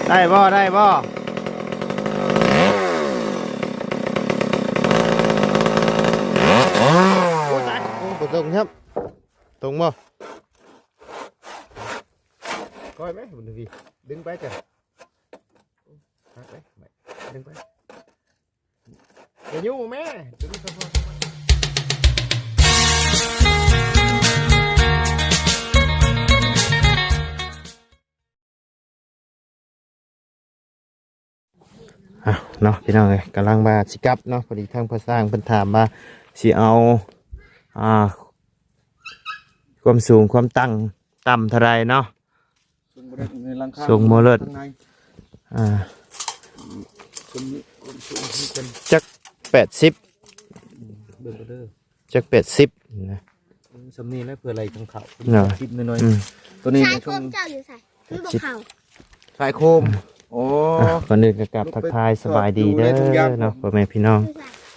ໄດ້ບໍ່? ໄດ້ບໍ່? ໂອ້ ຕາຍ ໂອ້ ບໍ່ຕົງຄັບ. ຕົງບໍ່? ຄ່ອຍໄປ ດຶງໄປຈ້ະ ຫັກໄປ ດຶງໄປ. ຢ່າຍູ້ແມ່ ອ້າວ ເນາະ ພີ່ນ້ອງເອີຍ ກຳລັງວ່າຊິກັບເນາະ ພໍດີທາງພໍ່ຊ່າງເພິ່ນຖາມວ່າຊິເອົາ ອ່າ ຄວາມສູງຄວາມຕັ້ງຕ່ຳເທົ່າໃດເນາະ? ສູງບໍ່ເລີດ ໃນຫຼັງຄາ ສູງບໍ່ເລີດ ຂ້າງໃນ ອ່າ ຊຸມນີ້ ຄວາມສູງຄືກັນ ຈັກແປດສິບ ເບິ່ງກໍເດີ ຈັກແປດສິບນະ ເອີ ສ່ຳນີ້ແຫຼະ ເພື່ອໄລ່ທາງເຂົ້າ ເນາະ ສິບໜ້ອຍໆ ອືມ ຕົວນີ້ ສາຍໂຄມເຈົ້າຢູ່ໃສ? ມັນບໍ່ເຂົ້າ ສາຍໂຄມ ໂອ້ ອ່ະ ກ່ອນອື່ນກໍກາບທັກທາຍສະບາຍດີເດີເນາະ ພໍ່ແມ່ພີ່ນ້ອງ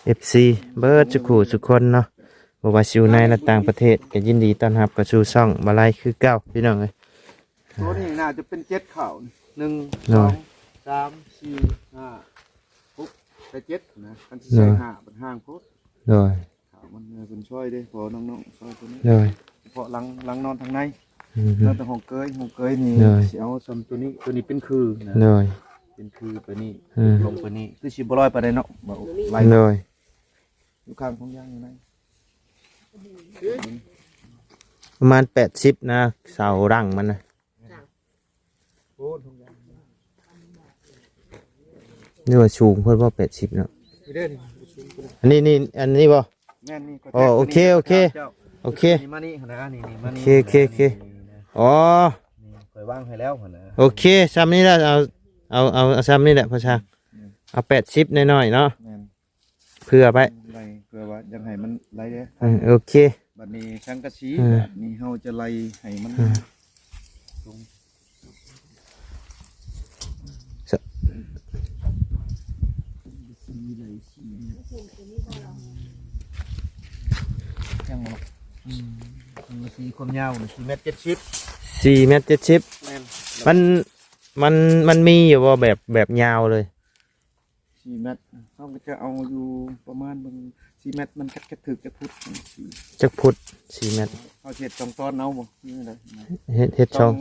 ເອັຟຊີ ເບິດທຸກຜູ້ທຸກຄົນເນາະ ບໍ່ວ່າຊິຢູ່ໃນ ແລະ ຕ່າງປະເທດ ກໍຍິນດີຕ້ອນຮັບເຂົ້າສູ່ຊ່ອງບ່າວໄລຄືເກົ່າ ພີ່ນ້ອງເອີຍ. ຕົວນີ້ໜ້າຈະເປັນເຈັດເຂົ້າ ໜຶ່ງ ສອງ ສາມ ສີ່ ຫ້າ ຫົກ ແຕ່ເຈັດນະ ຄັນຊິໃສ່ ໂດຍ ຫ້າ ບັດຫ່າງໂພດ ໂດຍ ເຂົ້າມັນເປັນຊອຍເດ້ ພໍນ້ອງໆ ຊອຍຕົວນີ້ ໂດຍ ສະເພາະຫຼັງ ຫຼັງນອນທາງໃນ ອືມ ນອນແຕ່ຫ້ອງເກີຍ ຫ້ອງເກີຍນີ້ ໂດຍ ຊິເອົາຊ່ຳຕົວນີ້ ຕົວນີ້ເປັນຄືນະ ໂດຍ ເປັນຄືໄປນີ້ ອືມ ລົງໄປນີ້ ຄືຊິບໍ່ລອຍປານໃດເນາະ ບໍ່ໄລ່ ໂດຍ ຢູ່ຂ້າງຂອງຍາງຢູ່ໃນ ປະມານແປດສິບນະ ເສົາຫຼັງມັນນະ ໂອ້ ທຸກຢ່າງ ນີ້ວ່າສູງໂພດບໍ່ ແປດສິບເນາະ ນີ້ເດ້ ນີ້ສູງກວ່ານີ້ ອັນນີ້ ນີ້ ອັນນີ້ບໍ່? ແມ່ນ ນີ້ ອໍ ໂອເຄ ໂອເຄ ເຈົ້າ ໂອເຄ ນີ້ມານີ້ຫັ້ນນະ ນີ້ ນີ້ມານີ້ ໂອເຄ ໂອເຄ ໂອເຄ ນີ້ນະ ອໍ ນີ້ຂ້ອຍວາງໃຫ້ແລ້ວຫັ້ນນະ ໂອເຄ ຊ່ຳນີ້ແຫຼະ ເອົາ ເອົາ ເອົາ ເອົາຊ່ຳນີ້ແຫຼະ ພໍ່ຊ່າງ ອືມ ເອົາແປດສິບໜ້ອຍໆເນາະ ແມ່ນ ເພື່ອໄປ ໄລ່ ເພື່ອວ່າຢາກໃຫ້ມັນໄລ່ເດ້ ເອີ ໂອເຄ ບັດນີ້ສັງກະສີ ເອີ ບັດນີ້ເຮົາຈະໄລ່ໃຫ້ມັນ ເອີ ສູງ ສະ ຍັງບໍ່ ອືມ ສັງກະສີຄວາມຍາວນີ້ ສີ່ແມັດເຈັດສິບ ສີ່ແມັດເຈັດສິບ ແມ່ນ ມັນ ມັນ ມັນມີຢູ່ບໍ່ ແບບ ແບບຍາວເລີຍ? ສີ່ແມັດ ເຮົາກໍຈະເອົາຢູ່ປະມານເບິ່ງ ສີ່ແມັດມັນຈັກ ຈັກຖືກຈັກຟຸດ ສີ່ ຈັກຟຸດ ສີ່ແມັດ ເຮົາຊິເຮັດສອງຕອນເອົາບໍ່ ຫຼືຈັ່ງໃດ ເຮັດ ເຮັດສອງ ສອງ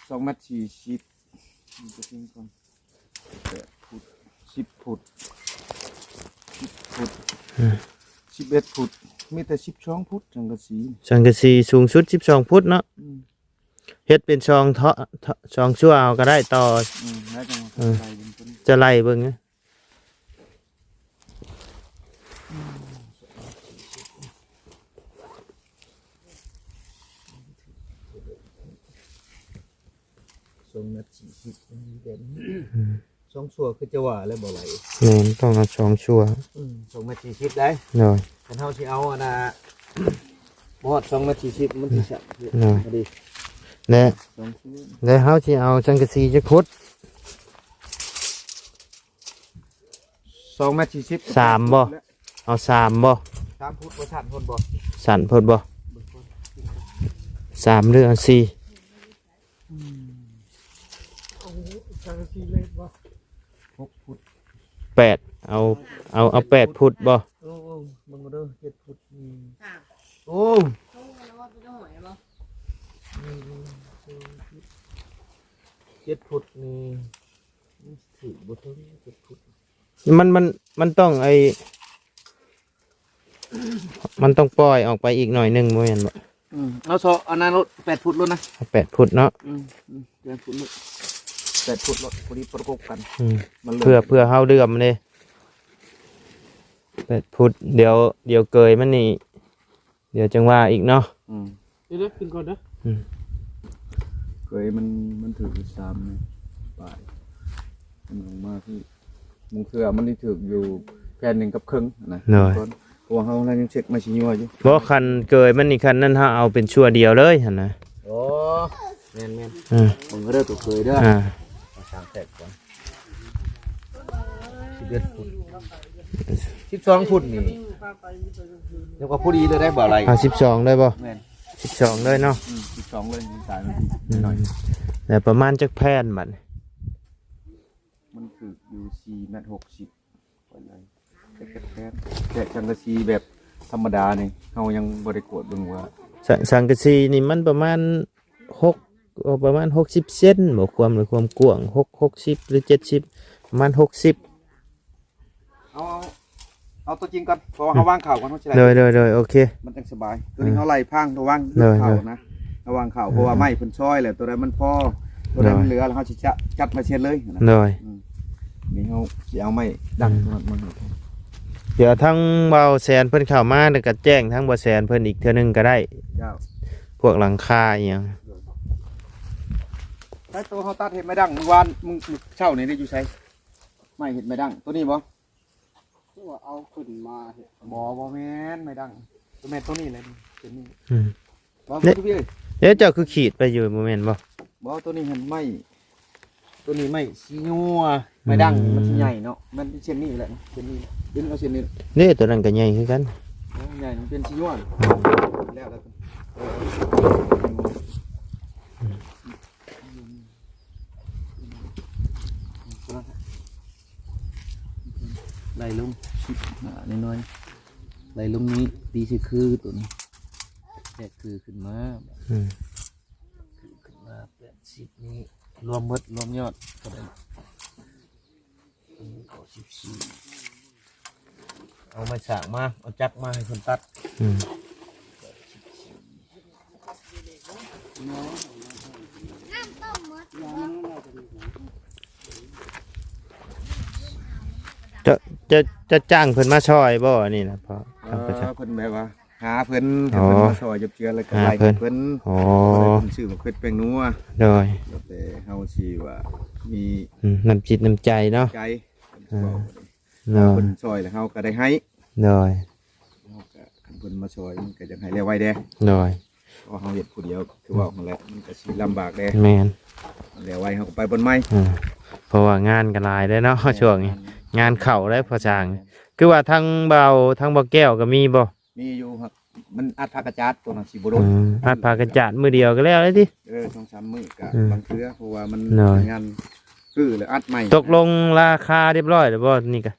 ສອງແມັດສີ່ສິບ ມັນຈະເຖິງກ່ອນ ແປດຟຸດ ສິບຟຸດ ສິບຟຸດ ອືມ ສິບເອັດຟຸດ ມີແຕ່ສິບສອງຟຸດ ສັງກະສີ ສັງກະສີສູງສຸດສິບສອງຟຸດເນາະ ອືມ ເຮັດເປັນສອງເທາະ ເທາະ ສອງຊົ່ວເອົາກໍໄດ້ ຕໍ່ ອືມ ແລ້ວຈັ່ງ ເອີ ໄລ່ເບິ່ງຕົວນີ້ ຈະໄລ່ເບິ່ງ ອືມ ສອງແມັດສີ່ສິບ ອືມ ສອງຊົ່ວຄືຈະວ່າແລ້ວບໍ່ໄລ່ ແມ່ນ ຕ້ອງເອົາສອງຊົ່ວ ອືມ ສອງແມັດສີ່ສິບໄດ້ ໂດຍ ຄັນເຮົາຊິເອົາອັນນ່າ ບໍ່ຮອດສອງແມັດສີ່ສິບ ມັນຊິສະ ໂດຍ ພໍດີ ແລະ ສອງຊົ່ວ ແລະ ເຮົາຊິເອົາສັງກະສີຈັກຟຸດ? ສອງແມັດສີ່ສິບ ສາມບໍ່? ເອົາສາມບໍ່? ສາມຟຸດບໍ່? ສັ້ນໂພດບໍ່? ສັ້ນໂພດບໍ່? ສາມ ຫຼືເອົາສີ່? ອືມ ເອົາສັງກະສີເລັກບໍ່? ຫົກຟຸດ ແປດ ເອົາ ເອົາ ເອົາແປດຟຸດບໍ່? ໂອ້ ເບິ່ງເດີ ເຈັດຟຸດນີ້ ໂອ້ ເຈັດຟຸດນີ້ ມັນຖືກບໍ່ເຖິງເຈັດຟຸດ ມັນ ມັນ ມັນຕ້ອງໄອ້ ມັນຕ້ອງປ່ອຍອອກໄປອີກໜ້ອຍໜຶ່ງ ບໍ່ແມ່ນບໍ່? ອືມ ເອົາເສາະອັນນັ້ນໂລດ ແປດຟຸດໂລດນະ ເອົາແປດຟຸດເນາະ ອືມ ອືມ ແປດຟຸດໂລດ ແປດຟຸດໂລດ ພໍດີປະກົບກັນ ອືມ ມັນເລື່ອນ ເພື່ອ ເພື່ອເຮົາເຫຼື້ອມເດ້ ແປດຟຸດ ດຽວ ດຽວເກີຍມັນນີ້ ດຽວຈັ່ງວ່າອີກເນາະ ອືມ ດຽວໆ ຂຶ້ນກ່ອນເດີ ອືມ ເຄີຍມັນ ມັນຖືກຢູ່ສາມແມັດປາຍ ມັນອອກມາທີ່ ບາງເທື່ອມັນໄດ້ຖືກຢູ່ແຜ່ນໜຶ່ງກັບເຄິ່ງນະ ໂດຍ ເພາະວ່າເຮົາຍັງເຊັກມາຊິຍົວຢູ່ ບໍ່ ຄັນເກີຍມັນນີ້ ຄັນນັ້ນເຮົາເອົາເປັນຊົ່ວດຽວເລີຍຫັ້ນນະ ໂອ້ ແມ່ນໆ ອືມ ເບິ່ງເດີຕົວເກີຍເດີ ອ່າ ເອົາສາມແທກກ່ອນ ສິບເອັດຟຸດ ສິບສອງຟຸດນີ້ ຍັງວ່າພໍດີເລີຍໄດ້ບໍ່ໄລ ເອົາສິບສອງເລີຍບໍ່? ແມ່ນ ສິບສອງເລີຍເນາະ ອືມ ສິບສອງເລີຍ ມັນຕາຍມັນໜ້ອຍ ອືມ ແລ້ວປະມານຈັກແຜ່ນບັດນີ້? ມັນຖືກຢູ່ສີ່ແມັດຫົກສິບ ປານໃດ. ແຕ່ ແຕ່ ແຕ່ສັງກະສີແບບທຳມະດານີ້ ເຮົາຍັງບໍ່ໄດ້ກວດເບິ່ງວ່າ ສັງ ສັງກະສີນີ້ມັນປະມານຫົກ ເອີ ປະມານຫົກສິບເຊັນບໍ ຄວາມ ຄວາມກວ້າງ ຫົກ ຫົກສິບ ຫຼື ເຈັດສິບ ປະມານຫົກສິບ. ເອົາ ເອົາ ເອົາຕົວຈິງກ່ອນ ເພາະວ່າເຮົາວາງເຂົ້າກ່ອນ ເຮົາຊິໄລ່ ໂດຍ ໂດຍ ໂດຍ ໂອເຄ ມັນຈັ່ງສະບາຍ. ໂຕນີ້ເຮົາໄລ່ພາງລະຫວ່າງ ໂດຍ ເຂົ້າ ໂດຍ ນະ ລະຫວ່າງເຂົ້າ ເອີ ເພາະວ່າໄມ້ເພິ່ນຊອຍແລ້ວ ໂຕໃດມັນພໍ ໂຕໃດມັນເຫຼືອ ເຮົາຊິຈັດ ຈັດມາເຊັດເລີຍນະ. ໂດຍ ອືມ ນີ້ເຮົາຊິເອົາໄມ້ດັງ ອືມ ໂຕນັ້ນມາໃຫ້ ດຽວທາງບ່າວແສນເພິ່ນເຂົ້າມາ ແລ້ວກໍແຈ້ງທາງບ່າວແສນເພິ່ນອີກເທື່ອໜຶ່ງກໍໄດ້ ເຈົ້າ ພວກຫຼັງຄາອີ່ຫຍັງ. ໃຊ້ໂຕເຮົາຕັດເຮັດໄມ້ດັງມື້ວານ ມື້ ມື້ເຊົ້ານີ້ໄດ້ຢູ່ໃສ? ໄມ້ເຮັດໄມ້ດັງ ໂຕນີ້ບໍ່? ຄືວ່າເອົາຂຶ້ນມາເຮັດ ບໍ່ ບໍ່ແມ່ນໄມ້ດັງ ບໍ່ແມ່ນໂຕນີ້ແຫຼະ ເປັນນີ້ ອືມ ບໍ່ ເດ້ ເດ້ ເຈົ້າຄືຂີດໄປຢູ່ ບໍ່ແມ່ນບໍ່? ບໍ່ ໂຕນີ້ຫັ້ນໄມ້ ໂຕນີ້ໄມ້ຊີຍົວ ອືມ ໄມ້ດັງມັນຊິໃຫຍ່ເນາະ ມັນເປັນເຊັ່ນນີ້ແຫຼະ ເຊັ່ນນີ້ ດຶງເອົາເຊັ່ນນີ້ ເດ້ ໂຕນັ້ນກໍໃຫຍ່ຄືກັນ ໂອ້ ໃຫຍ່ ມັນເປັນຊີຍົວ ອືມ ແລ້ວ ແລ້ວ ເອີ ອືມ ໄລ່ລົງ ອ່າ ນ້ອຍໆ ໄລ່ລົງນີ້ ຕີໃສ່ຄືຕົວນີ້ ແທກຄືຂຶ້ນມາ ອືມ ຄືຂຶ້ນມາ ແປດສິບນີ້ ລວມໝົດ ລວມຍອດເທົ່າໃດ? ເກົ້າສິບສີ່ ເອົາໄມ້ສາກມາ ເອົາຈັກມາໃຫ້ເພິ່ນຕັດ ອືມ ຈະ ຈະ ຈະຈ້າງເພິ່ນມາຊ່ອຍບໍ່ ອັນນີ້ນະພໍ່? ເອີ ເພິ່ນແບບວ່າຫາເພິ່ນ ອໍ ເພິ່ນມາຊ່ອຍຢົບເຈືອ ແລ້ວກໍໄລ່ເພິ່ນ ອໍ ເພິ່ນຊື້ໝາກເຜັດແປ້ງນົວ ໂດຍ ແລ້ວແຕ່ເຮົາຊິວ່າມີ ອືມ ນ້ຳຈິດນ້ຳໃຈເນາະ ໃຈ ເອີ ເພິ່ນຊ່ອຍແລ້ວເຮົາກໍໄດ້ໃຫ້ ໂດຍ ເຮົາກໍ ຄັນເພິ່ນມາຊ່ອຍມັນກໍຢາກໃຫ້ແລ້ວໄວແດ່ ໂດຍ ເພາະເຮົາເຮັດຜູ້ດຽວ ຄືເວົ້າຫັ້ນແຫຼະ ມັນກໍຊິລຳບາກແດ່ ແມ່ນ ແລ້ວໄວເຮົາກໍໄປບ່ອນໃໝ່ ເອີ ເພາະວ່າງານກໍຫຼາຍເດ້ເນາະ ແມ່ນ ຊ່ວງນີ້ ງານເຂົ້າເດ້ພໍ່ຊ່າງ ແມ່ນ ຄືວ່າທາງບ່າວ ທາງບ່າວແກ້ວກໍມີບໍ່? ມີຢູ່ ມັນອັດຜ້າກະຈາດ ຕົວນັ້ນຊິບໍ່ດົນ ອືມ ອັດຜ້າກະຈາດມື້ດຽວກໍແລ້ວເລີຍຕິ? ເອີ ສອງສາມມື້ກໍ ອືມ ບາງເທື່ອ ເພາະວ່າມັນ ໂດຍ ງານຄືແລ້ວອັດໃໝ່ ຕົກລົງລາຄາຮຽບຮ້ອຍແລ້ວບໍ່ນີ້ກະ?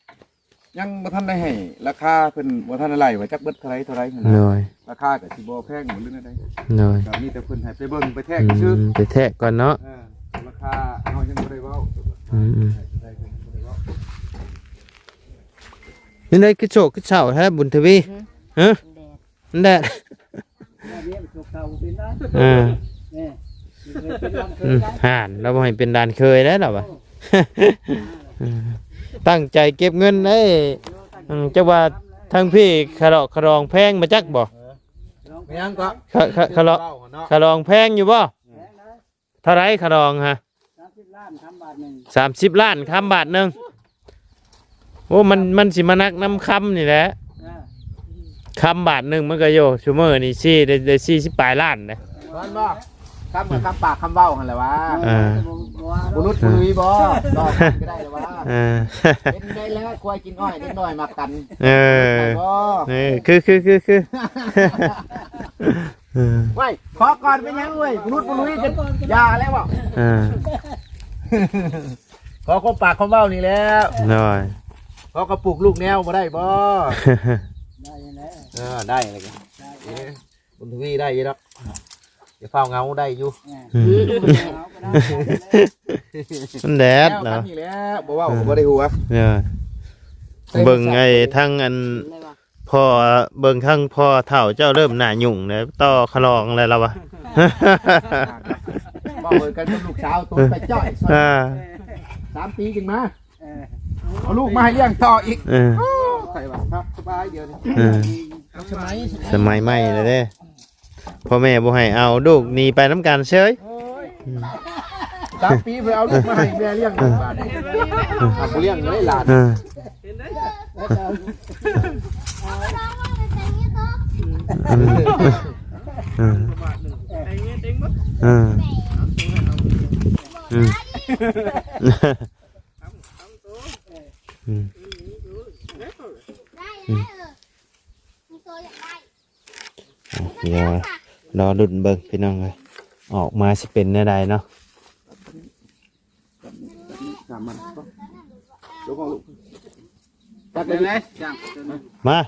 ຍັງບໍ່ທັນໄດ້ໃຫ້ລາຄາ ເພິ່ນບໍ່ທັນໄດ້ໄລ່ວ່າຈັກເບິດເທົ່າໃດເທົ່າໃດຫັ້ນນະ ໂດຍ ລາຄາກໍຊິບໍ່ແພງບໍ່ຫຼືແນວໃດ ໂດຍ ກໍມີແຕ່ເພິ່ນໃຫ້ໄປເບິ່ງໄປແທກ ອືມ ຊື່ ໄປແທກກ່ອນເນາະ ເອີ ລາຄາເຮົາຍັງບໍ່ໄດ້ເວົ້າ ອືມໆ ເທົ່າໃດເພິ່ນຍັງບໍ່ໄດ້ເວົ້າ. ແນວໃດຄືໂສກຄືເສົ້າແທ້ບຸນທະວີ? ຫຶ? ຫື? ແດດ ມັນແດດ ແບບນີ້ໂສກເສົ້າບໍ່ເປັນນະ ເອີ ເອີ ເປັນຫຼານເຂີຍ ອືມ ນະ ຫັ້ນ ລາວບໍ່ໃຫ້ເປັນຫຼານເຂີຍແລ້ວລາວວ່າ ເອີ ເອີ ຕັ້ງໃຈເກັບເງິນເດ້ ເອີ ອືມ ຈັກວ່າທາງພີ້ຂະຫຼອກຂະຫຼອງແພງບໍ່ຈັກບໍ່? ເອີ ແມ່ນຫຍັງກໍ ຂະ ຂະ ຂະຫຼອກ ເວົ້າເນາະ ຂະຫຼອງແພງຢູ່ບໍ່? ແພງນະ ເທົ່າໃດຂະດອງຮະ? ສາມສິບລ້ານຄຳບາດໜຶ່ງ ສາມສິບລ້ານຄຳບາດໜຶ່ງ ໂອ້ ມັນ ມັນຊິມາໜັກນຳຄຳນີ້ແຫຼະ ເອີ ຄຳບາດໜຶ່ງມັນກໍຢູ່ ຊຸມື້ນີ້ຊິໄດ້ ໄດ້ສີ່ສິບປາຍລ້ານເດ້ ແມ່ນບໍ່? ຄຳກັບຄຳປາກຄຳເວົ້າຫັ້ນແຫຼະວ່າ ເອີ ບໍ່ຫຼຸດບໍ່ລຸຍບໍ່ ດອກມັນກໍໄດ້ແລ້ວວ່າ ເອີ ເປັນໄດ້ແລ້ວ ຄວາຍກິນອ້ອຍ ເດັກນ້ອຍມັກກັນ ເອີ ໄດ້ບໍ່? ເອີ ຄື ຄື ຄື ຄື ເອີ ໄວ້ ຂໍກ່ອນເປັນຫຍັງເວີຍ ບໍ່ຫຼຸດບໍ່ລຸຍກັນ ຢ່າແລ້ວເວົ້າ ເອີ ຂໍຄວາມປາກຄວາມເວົ້ານີ້ແລ້ວ ໂດຍ ຂໍກະປຸກລູກແນວບໍ່ໄດ້ບໍ່? ໄດ້ແລ້ວ ເອີ ໄດ້ແລ້ວກໍ ເອີ ບຸນທະວີໄດ້ຢູ່ດອກ ຢ່າຟ້າວເຫງົາ ໄດ້ຢູ່ ອືມ ເອີ ມັນແດດເນາະ ແນວກັນນີ້ແຫຼະ ບໍ່ເວົ້າກໍບໍ່ໄດ້ຫົວ ເອີ ເບິ່ງໄອ້ທາງອັນ ພໍ່ ເບິ່ງທາງພໍ່ເຖົ້າເຈົ້າເລີ່ມໜ້າຫຍຸ້ງແລ້ວ ຕໍ່ຂະຫຼອງແລ້ວລາວວ່າ ເວົ້າເບິ່ງກັນກັບລູກສາວໂຕໄປຈ້ອຍ ອ່າ ສາມປີຈຶ່ງມາ ເອີ ເອົາລູກມາໃຫ້ລ້ຽງຕໍ່ອີກ ເອີ ໂອ້ ຂ້ອຍວ່າຄັກສະບາຍດຽວນີ້ ເອີ ສະໄໝ ສະໄໝໃໝ່ແລ້ວເດ້ ພໍ່ແມ່ບໍ່ໃຫ້ເອົາ ລູກໜີໄປນຳກັນເສີຍ ໂອ້ຍ ອືມ ສາມປີເພິ່ນເອົາລູກມາໃຫ້ແມ່ລ້ຽງ ເອີ ບາດນີ້ ເອີ ອ່ະ ບໍ່ລ້ຽງເລີຍຫຼານ ເອີ ເອີ ເອີ ເອີ ອືມ ອືມ ອືມ ດຽວລໍລຸ້ນເບິ່ງພີ່ນ້ອງເອີຍ ອອກມາຊິເປັນແນວໃດເນາະ. สามมัน ลงเอาลูก จับไปเลย มา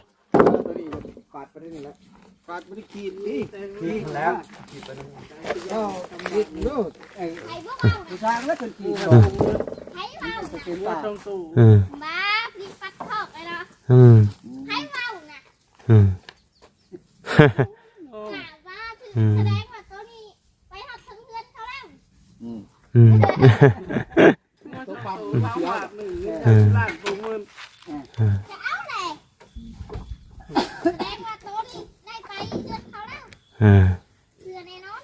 ตัวนี้ปาดไปได้นี่แหละ ปาดบ่ได้ขีดนี่ ขีดแล้ว ขีดไปนั่น เอ้า ขีดโลด ไอ้ผู้สร้างแล้วเพิ่นขีด ไผเว้า เออ เป็นปาด เออ บ้า ผิดปัดคอกเลยเนาะ อืม ไผเว้าน่ะ อืม ถามว่าถือ อืม แสดงว่าตัวนี้ไปฮอดเทิงเฮือนเขาแล้ว อืม อืม ตัวความ เออ ล้านปงเงิน เออ จะเอาแหละ แสดงว่าตัวนี้ได้ไปเฮือนเขาแล้ว เออ เชื่อแน่นอน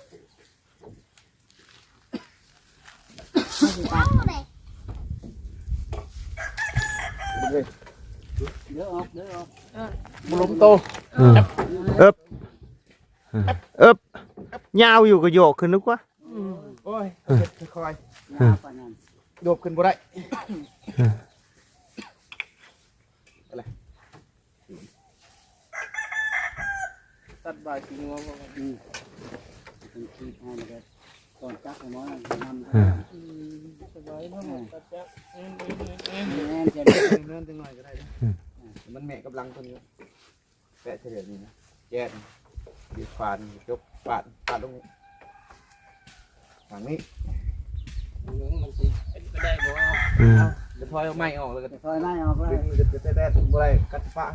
เด้อออก เด้อออก บ่ลงโต อืม เอิบ เอิบ ยาวอยู่ก็โยกขึ้นนึกว่า โอ้ย เออ ค่อยๆ ยาวปานนั้น โยกขึ้นบ่ได้ เออ อะไร ตัดบ่ายสีงัวบ่ อืม เป็นคลิปให้มันก็ตอนจักของมันนำ อืม อืม สบายเนาะ เออ ตัดจัก อืม อืม อืม อืม แม่น แม่น แม่นจังหน่อยก็ได้นะ อืม มันแมะกับหลังเพิ่นอยู่ แปะเฉลี่ยนี่นะ แจ๊ด ดีดฟาน จบ ปาด ปาดลง ทางนี้ มันสิเป็นไปได้บ่ อืม เอา จะถอยเอาไม้ออกแล้วก็ จะถอยไม้ออกแล้ว ดึง จะ จะ จะ จะบ่ได้ กัดปะ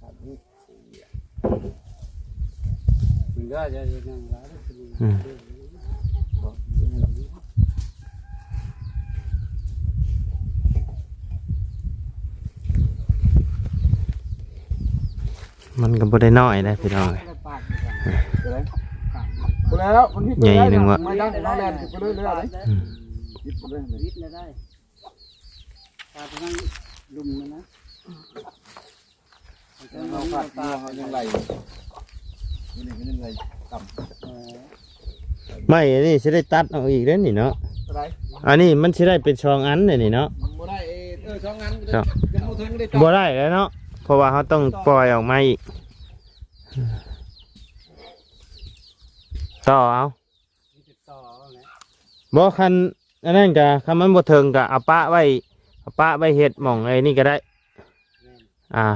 ทางนี้ มันก็จะนั่งร้าน อืม มันก็บ่ได้น้อยนะพี่น้องเอ้ย บ่แล้ว มันผิด ใหญ่หนึ่งวะ ไม่ได้ เราแล่นไปเรื่อยๆเลย อืม ผิดไปเรื่อยๆ ผิดแล้วได้ ปาดไปทางลุ่มนั่นนะ เฮาปาดมาเฮายังไหลอยู่ นี่มันยังไหลต่ำ เออ ไม้อันนี้สิได้ตัดเอาอีกเด้อนี่เนาะ เท่าไหร่ อันนี้มันสิได้เป็นสองอันเด้อนี่เนาะ บ่ได้ เออ สองอัน ครับ ยังบ่ถึงได้ตัด บ่ได้แล้วเนาะ เพราะว่าเฮาต้องปล่อยออกมาอีก ต่อเอา บ่ คันอันนั้นกะ คันมันบ่เถิงกะเอาปะไว้ เอาปะไว้เฮ็ดหม่องไอ้นี่ก็ได้ แม่น อ่า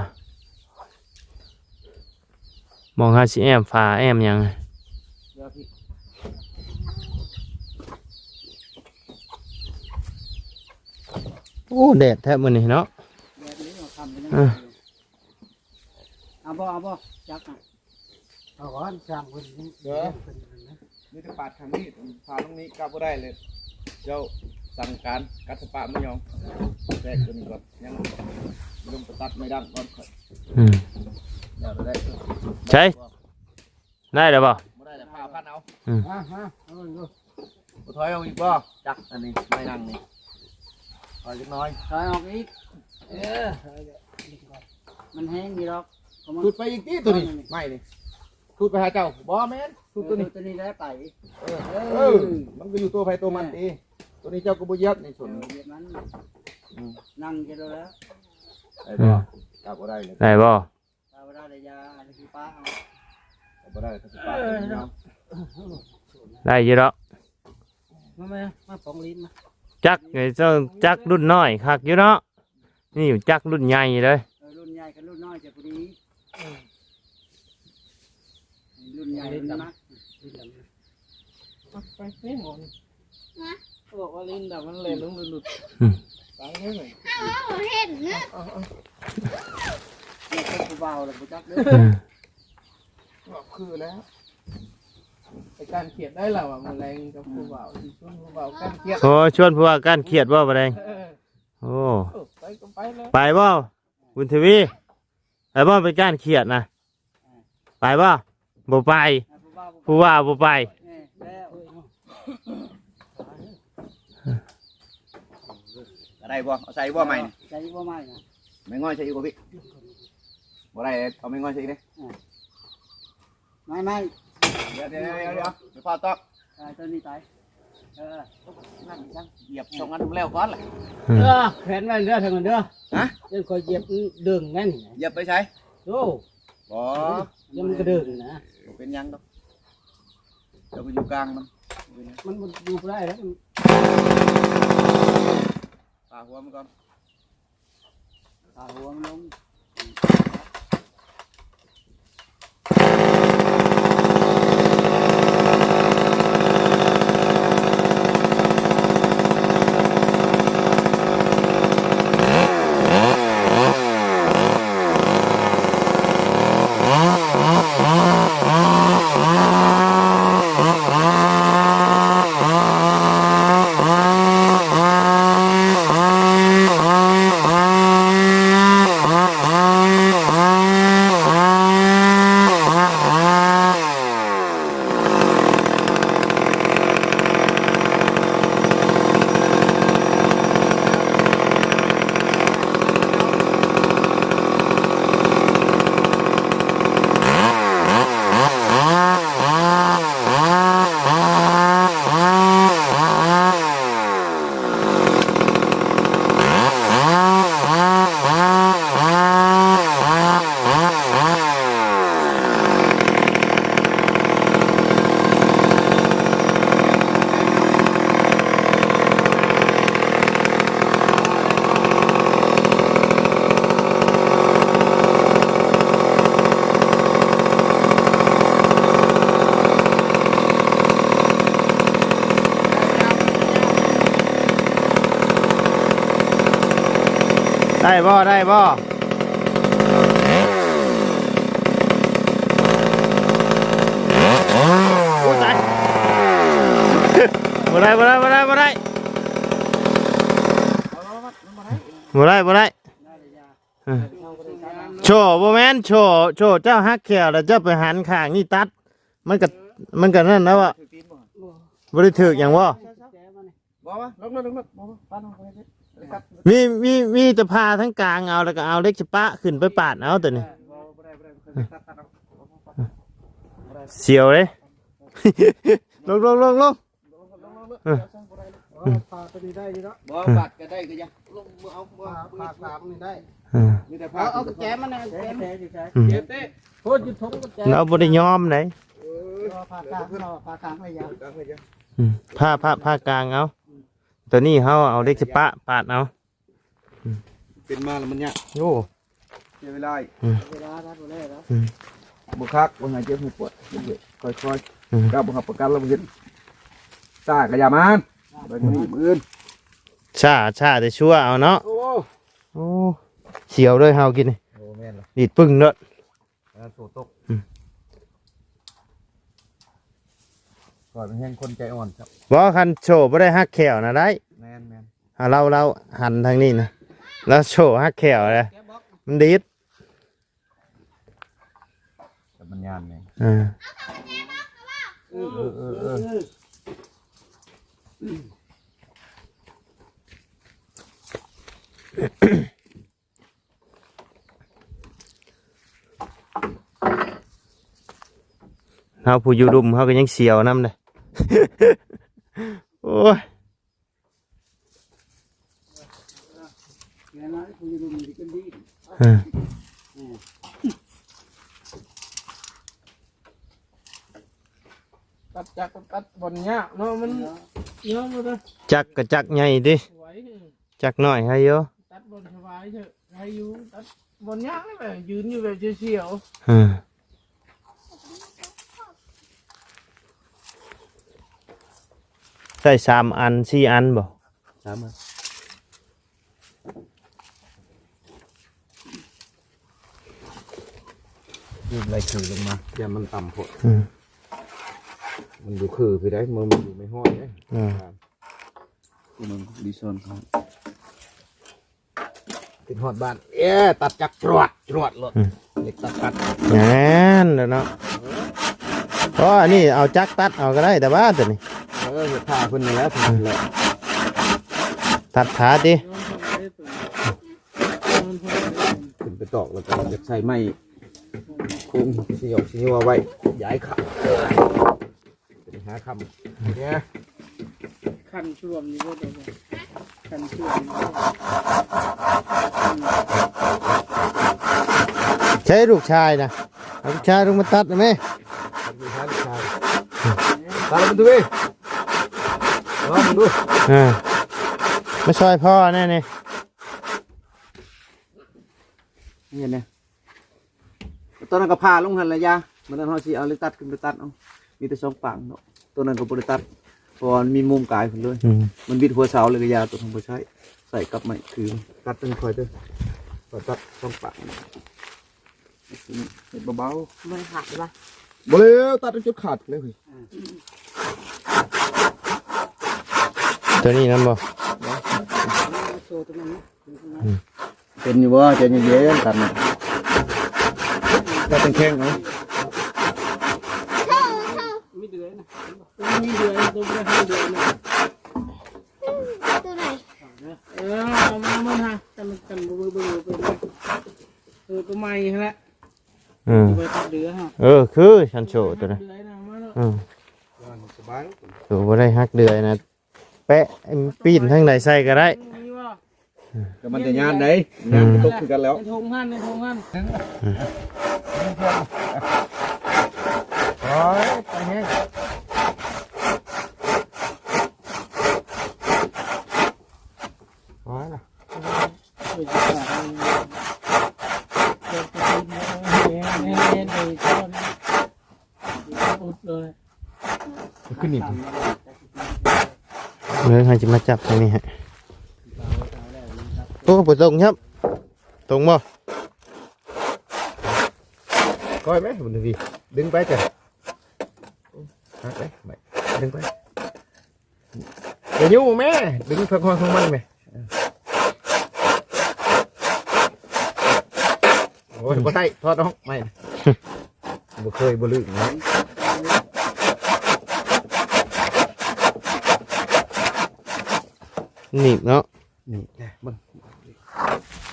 หม่องเฮาสิแอ้มฝาแอ้มหยัง เดี๋ยวพี่ โอ้ แดดแท้มื้อนี้เนาะ แดดนี้เอาทำไปนั่น เออ เอาบ่ เอาบ่ จักอ่ะ เอาก่อน ช่างเพิ่น เด้อ เพิ่นนั่นนะ มีแต่ปาดทางนี้ พาลงนี้กลับบ่ได้เลย เจ้าสั่งการกัดสปะไม่ยอม แทรกตัวนี้ก่อน ยังลงไปตัดไม้ดั้งก่อนค่อย อืม เดี๋ยวได้ ใช่ ได้แล้วบ่ บ่ได้แล้ว พาพันเอา อืม อ่ะ ฮะ เอาลงดู บ่ถอยออกอีกบ่ จักอันนี้ ไม้นั่งนี่ ถอยจักหน่อย ถอยออกอีก เออ มันแห้งอยู่ดอก ก็มัน ขุดไปอีกติตัวนี้ ไม้นี่ ขุดไปหาเจ้า บ่แม่น ขุดตัวนี้ เออ ตัวนี้แล้วไป เออ เออ เออ มันก็อยู่ตัวไผตัวมันติ ตัวนี้เจ้าก็บ่เหยียบนี่ ส่วน เออ เหยียบมัน อืม นั่งจะโดนแล้ว ได้บ่ อืม จับบ่ได้เลย ได้บ่ ถ้าบ่ได้เลยอย่า อันนี้คือป้าเอา จับบ่ได้ก็สิปาด เออ เนาะ ได้อยู่ดอก มา มา มาปองลิ้นมา จักไอ้เจ้าจักรุ่นน้อยคักอยู่เนาะ นี่อยู่จักรุ่นใหญ่เลย เออ รุ่นใหญ่กับรุ่นน้อยจะพอดี เออ รุ่นใหญ่มันมัก ไปไปหมด ฮะ เขาบอกว่าลิ้นดำมันเลยลงหลุดๆ อืม ไปให้หน่อย เอา เอา เห็นเนอะ เอา เอา เรียกผู้บ่าวแล้วบ่จักเด้อ อืม บอกคือแล้ว ไปก้านเขียดได้แล้วอะ มื้อแลงกับผู้บ่าว สิชวนผู้บ่าวก้านเขียด โอ้ ชวนผู้บ่าวก้านเขียดบ่ บ่แดง เออ โอ้ เออ ไปก็ไปเลย ไปบ่ บุญทวี ไปบ่ ไปก้านเขียดนะ ไปบ่ บ่ไป ผู้บ่าวบ่ไป เออ แล้ว ก็ได้บ่ เอาใส่บ่ใหม่นี่ ใส่บ่ใหม่นะ ไม้ง่อยใส่อีกบ่พี่ บ่ได้ เอาไม้ง่อยใส่อีกเด้ อ่า ไม่ ไม่ เดี๋ยว เดี๋ยว เดี๋ยว เดี๋ยว เดี๋ยว เดี๋ยวพาตอก อ่า ตัวนี้ไป เออ นั่นจัง เหยียบสองอันแล้วก่อนแหละ อืม เออ แขวนไว้เด้อ ทางนั้นเด้อ ฮะ เดี๋ยวคอยเหยียบดึงแม่น เหยียบไปใส่ โอ้ บ่ เดี๋ยวมันก็ดึงนะ บ่เป็นหยังดอก เดี๋ยวก็อยู่กลางมัน ມັນບໍ່ ຢູ່ບໍ່ໄດ້ແລ້ວ ປາຫົວມັນກ່ອນ ປາຫົວມັນລົງ. ໄດ້ບໍ່? ໄດ້ບໍ່? ໂອ້ ຕາຍ ບໍ່ໄດ້ ບໍ່ໄດ້ ບໍ່ໄດ້ ບໍ່ໄດ້ ບໍ່ໄດ້ ບໍ່ໄດ້. ເອີ ໂຊ ບໍ່ແມ່ນ ໂຊ ໂຊ ເຈົ້າຫັກແຂ້ວແລ້ວເຈົ້າໄປຫັນຂ້າງນີ້ຕັດ ມັນກະ ມັນກະນັ້ນແລ້ວອະ ບໍ່ໄດ້ຖືກຫຍັງບໍ່? ບໍ່ວະ ລົງລົດ ລົງລົດ ບໍ່ ບໍ່ ປາດລົງໄປເດ້ ຕັດ ມີ ມີ ມີແຕ່ຜ່າທາງກາງເອົາ ແລ້ວກະເອົາເຫຼັກສະປະຂຶ້ນໄປປາດເອົາໂຕນີ້ ບໍ່ ບໍ່ໄດ້ ບໍ່ໄດ້ ຕັດ ຕັດເອົາ ສຽວເດ້ ລົງ ລົງ ລົງ ລົງ. ເອີ ເອີ ປາດໂຕນີ້ໄດ້ຢູ່ເນາະ ບໍ່ ປາດກະໄດ້ກະຢ່າ ລົງ ບໍ່ເອົາ ບໍ່ ປາດ ປາດ ປາດນີ້ໄດ້ ເອີ ມີແຕ່ ເອົາ ປາດ ເອົາກະແຈມັນນະ ກະແຈ ອືມ ເຈັບເດ້ ໂພດຢູ່ຖົງກະແຈ ລາວບໍ່ໄດ້ຍອມໃດ ເອີ ປາດກາງ ປາດກາງໄວ້ຢ່າ ກາງໄວ້ຢ່າ ອືມ ຜ່າ ຜ່າ ຜ່າກາງເອົາ ໂຕນີ້ເຮົາເອົາເຫຼັກສະປະປາດເອົາ. ເປັນມາແລ້ວມັນຍາກ ໂອ້ ເສຍເວລາອີກ ອືມ ເວລານະ ບໍ່ໄດ້ແລ້ວ ອືມ ບໍ່ຄັກ ບໍ່ໃຫ້ເຈັບໃຫ້ປວດ ຄ່ອຍໆ ອືມ ເຈົ້າບໍ່ຮັບປະກັນແລ້ວບໍ່ເຮັດ ຊ້າກະຢ່າມາ ໄປມື້ນີ້ມື້ອື່ນ ຊ້າ ຊ້າແຕ່ຊົ່ວເອົາເນາະ ໂອ້ ໂອ້ ສຽວເລີຍເຮົາກິນນີ້ ໂອ້ ແມ່ນລະ ດີດປຶ້ງໂລດ ເອີ ໂຊຕົກ ອືມ ຂ້ອຍມັນແຮງຄົນໃຈອ່ອນ ບໍ່ ຄັນໂຊບໍ່ໄດ້ຫັກແຂ້ວນະໄດ້ ແມ່ນໆ. ຫາລາວ ລາວຫັນທາງນີ້ນະ ລາວໂຊຫັກແຂ້ວເລີຍ ມັນດີດ ແຕ່ມັນຍານນີ້ ເອີ ເອີ ເອີ ເອີ ເອີ ເຮົາຜູ້ຢູ່ລຸ່ມເຮົາກະຍັງສຽວນຳເດ້ ໂອ້ຍ. ເອີ ຕັດຈັກຕັດບ່ອນຍາກເນາະ ມັນຍອມບໍ່ໄດ້ ຈັກກະຈັກໃຫຍ່ຕິ ໄວ ຈັກນ້ອຍໃຫ້ຢູ່ ຕັດບ່ອນສະບາຍເຖາະ ໃຫ້ຢູ່ ຕັດບ່ອນຍາກແຫຼະ ຢືນຢູ່ແບບສຽວໆ ເອີ. ໃຊ້ສາມອັນສີ່ອັນບໍ່? ສາມອັນ ຢືນໄລ່ຄືລົງມາ ຢ້ານມັນຕ່ຳໂພດ ອືມ ມັນຢູ່ຄືພີ້ໃດ ມັນຢູ່ໄມ້ຫ້ອຍເດ້ ອືມ ມັນດີຊອນເຂົາ ຂຶ້ນຮອດບ້ານ ເອີ ຕັດຈັກຈວດຈວດໂລດ ອືມ ເຫຼັກຕັດຕັດ ແມ່ນແລ້ວເນາະ ເອີ ເພາະອັນນີ້ເອົາຈັກຕັດເອົາກະໄດ້ ແຕ່ວ່າໂຕນີ້ ເອີ ເຮັດຖ້າເພິ່ນນີ້ແຫຼະ ອືມ ແຫຼະ ຕັດຂາຕິ ຂຶ້ນໄປຕອກແລ້ວກະຢາກໃສ່ໄມ້ໂຄ້ງ ຊິເອົາ ຊິຍົວໄວ້ ຍ້າຍຂາ ເປັນຫາຄ່ຳເດ້ ຄັນຊ່ວມນີ້ບໍ່ໄດ້ ຄັນຊ່ວມນີ້ບໍ່ໄດ້ ໃຊ້ລູກຊາຍນະ ເອົາລູກຊາຍລົງມາຕັດໄດ້ແມ ຕັດໃຫ້ລູກຊາຍ ຕັດໃຫ້ມັນຖືກເດ້ ເອີ ມາຊ່ອຍພໍ່ແດ່ນີ້ ເຫັນແດ່. ຕອນນັ້ນກໍຜ່າລົງຫັ້ນລະຢາ ມື້ນັ້ນເຮົາຊິເອົາເຫຼັກຕັດຂຶ້ນໄປຕັດເອົາ ມີແຕ່ສອງປາງເນາະ. ຕົວນັ້ນກໍບໍ່ໄດ້ຕັດ ເພາະວ່າມັນມີມຸມກາຍພຸ້ນເລີຍ. ອືມ ມັນບິດຫົວເສົາເລີຍກໍຢ່າ ຕົວນັ້ນບໍ່ໃຊ້ ໃສ່ກັບໄມ້ຄື. ຕັດຕົວນີ້ຂ້ອຍເດີ ຂ້ອຍຕັດສອງປາງ ເຮັດເບົາໆ ບໍ່ໄດ້ຂາດບໍ່? ບໍ່ແລ້ວ ຕັດຈົນຂາດເລີຍ. ຕົວນີ້ນຳບໍ່? ໂຊຕົວນັ້ນນະ. ອືມ ເປັນຢູ່ບໍ່? ໃຈເຢັນໆ ກັນນະ ກໍແຂງໆ ເອົາ. ມີເດືອຍນະ ມີເດືອຍ ຕົວບໍ່ໄດ້ໃຫ້ເດືອຍນະ ຕົວໃດ? ເອີ ເອົາມາ ເອົາມາຫາ ກັນ ກັນ ເບິ່ງ ເບິ່ງ ເບິ່ງ ເອີ ຕົວໃໝ່ຫັ້ນແຫຼະ. ເອີ ຕົວໃໝ່ຕັດເດືອຍຫັ້ນ ເອີ ຄືສັນໂຊຕົວນັ້ນ ເດືອຍນະ ມາເນາະ. ເອີ ສະບາຍ ຕົວບໍ່ໄດ້ຫັກເດືອຍນະ. ແປະ ປີ້ນທາງໃດໃສ່ກໍໄດ້ ແຕ່ມັນຈະຍານໄດ໋ ອືມ ຍານມັນຕົກຄືກັນແລ້ວ ໃນຖົງຫັ້ນ ໃນຖົງຫັ້ນ. ໂອ້ຍ ໄປແຮງ ໂອ້ຍ ຂຶ້ນນີ້ ເອີ ເຮົາຈະມາຈັບທາງນີ້ໃຫ້. ໂອ້ ບໍ່ຕົງຄັບ ຕົງບໍ່? ຄ່ອຍໄໝ? ບຸນທະວີ ດຶງໄປຈ້ະ ຫັກໄປ ດຶງໄປ. ຢ່າຍູ້ແມ່ ດຶງຂອງມັນແມ່. ໂອ້ຍ ບໍ່ໄດ້ ຖອດອອກໃໝ່ ບໍ່ເຄີຍ ບໍ່ລືມເນາະ. ໜີບເນາະ ໜີບແຫຼະ ເບິ່ງ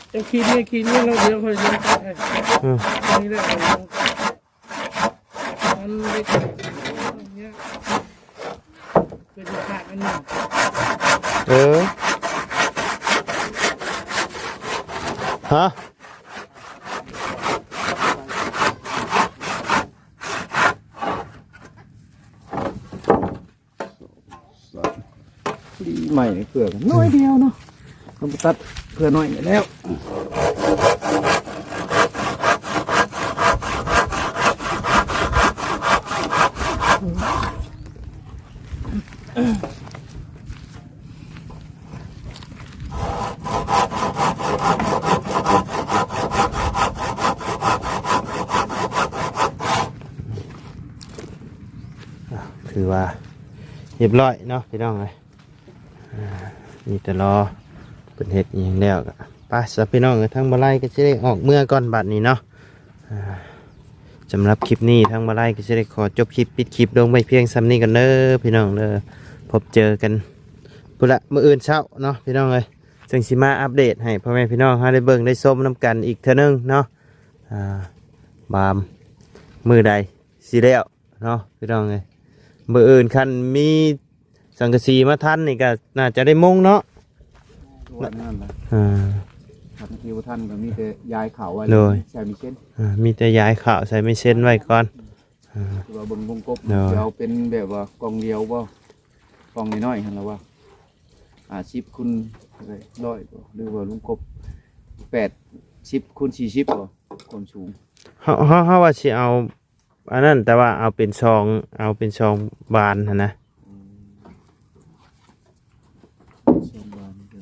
ເຈົ້າຂີດນີ້ ຂີດນີ້ ແລ້ວດຽວຂ້ອຍຊິຕັດໃຫ້. ອືມ ນີ້ແຫຼະ ມັນເລັກ ເປັນຂາດອັນໜຶ່ງ ເອີ ຮະ ພໍດີໄມ້ເພື່ອໜ້ອຍດຽວເນາະ ເຮົາຕັດເພື່ອໜ້ອຍນີ້ແລ້ວ. ອ່າ ຖືວ່າຮຽບຮ້ອຍເນາະ ພີ່ນ້ອງເອີຍ. ອ່າ ມີແຕ່ລໍເພິ່ນເຮັດອີ່ຫຍັງແລ້ວກໍໄປຊະ ພີ່ນ້ອງເອີຍ. ທາງບ່າວໄລກໍຊິໄດ້ອອກເມືອກ່ອນບັດນີ້ເນາະ. ອ່າ ສຳລັບຄລິບນີ້ ທາງບ່າວໄລກໍຊິໄດ້ຂໍຈົບຄລິບ ປິດຄລິບລົງໄວ້ພຽງສ່ຳນີ້ກ່ອນເດີ ພີ່ນ້ອງເດີ. ພົບເຈີກັນພຸ້ນລະ ມື້ອື່ນເຊົ້າເນາະ ພີ່ນ້ອງເອີຍ ຈຶ່ງຊິມາອັບເດດໃຫ້ພໍ່ແມ່ພີ່ນ້ອງເຮົາໄດ້ເບິ່ງໄດ້ຊົມນຳກັນອີກເທື່ອໜຶ່ງເນາະ. ອ່າ ວ່າມື້ໃດຊິແລ້ວ ເນາະ ພີ່ນ້ອງເອີຍ. ມື້ອື່ນຄັນມີສັງກະສີມາທັນນີ້ກໍໜ້າຈະໄດ້ມຸງເນາະ. ໂອ້ຍ ນັ້ນລະ ອ່າ ຄັນທີ່ບໍ່ທັນກໍມີແຕ່ຢາຍຂາວໄວ້ ໂດຍ ໃສ່ໄມ້ເຊັນ ອ່າ ມີແຕ່ຢາຍຂາວໃສ່ໄມ້ເຊັນໄວ້ກ່ອນ. ອ່າ ຄືວ່າເບິ່ງວົງກົບ ໂດຍ ຊິເອົາເປັນແບບວ່າກ່ອງດຽວບໍ່ ກ່ອງນ້ອຍໆຫັ້ນລະວ່າ ຫ້າສິບຄູນຮ້ອຍບໍ່ ຫຼືວ່າວົງກົບແປດສິບຄູນສີ່ສິບບໍ່ ຄວາມສູງ. ເຮົາ ເຮົາ ເຮົາວ່າຊິເອົາ ອັນນັ້ນ ແຕ່ວ່າເອົາເປັນຊ່ອງ ເອົາເປັນຊ່ອງບານຫັ້ນນະ. ອືມ ຊ່ອງບານກໍ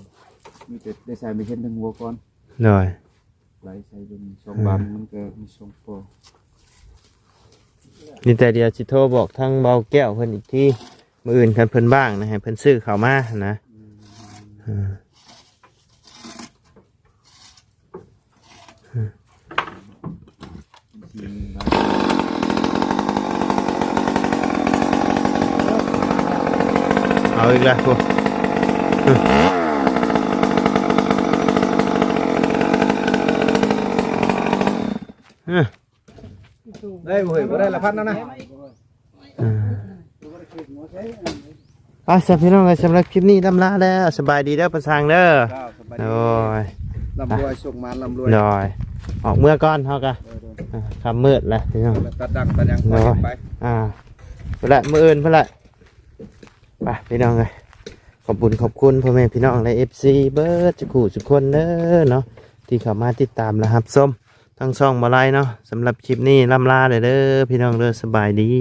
ມີແຕ່ໄດ້ໃສ່ໄມ້ເຊັນທາງຫົວກ່ອນ. ໂດຍ ໄລ່ໃສ່ເບິ່ງຊ່ອງບານ ເອີ ມັນກໍມີຊ່ອງພໍ. ນີ້ແຕ່ດຽວຊິໂທບອກທາງເບົາແກ້ວເພິ່ນອີກທີ ມື້ອື່ນຄັນເພິ່ນວ່າງນະ ໃຫ້ເພິ່ນຊື້ເຂົ້າມາຫັ້ນນະ. ອືມ ເອີ. ເອົາອີກແລ້ວພຸ້ນ ໄດ້ບໍ່ເຮີ້ຍ ບໍ່ໄດ້ລະພັນແລ້ວນະ. ອ່າ ໄປຊະພີ່ນ້ອງເອີຍ ສຳລັບຄລິບນີ້ລ່ຳລາແລ້ວ ສະບາຍດີເດີ ປາຊ່າງເດີ. ເຈົ້າ ສະບາຍດີ ໂດຍ ລ່ຳລວຍ ໂຊກໝານ ລ່ຳລວຍ ໂດຍ. ອອກເມືອກ່ອນເຮົາກະ ໂດຍ ໂດຍ ອ່າ ຄ່ຳມືດແລ້ວພີ່ນ້ອງ ຕັດດັງຕັດຫຍັງ ໂດຍ ຄ່ອຍເຮັດໄປ ອ່າ ພຸ້ນແຫຼະ ມື້ອື່ນພຸ້ນແຫຼະ. ໄປພີ່ນ້ອງເອີຍ ຂອບບຸນຂອບຄຸນພໍ່ແມ່ພີ່ນ້ອງ ແລະ ເອັຟຊີ ເບິດທຸກຜູ້ທຸກຄົນເດີເນາະ ທີ່ເຂົ້າມາຕິດຕາມ ແລະ ຮັບຊົມທາງຊ່ອງບໍ່ໄລເນາະ. ສຳລັບຄລິບນີ້ລ່ຳລາເດີພີ່ນ້ອງເດີ ສະບາຍດີ.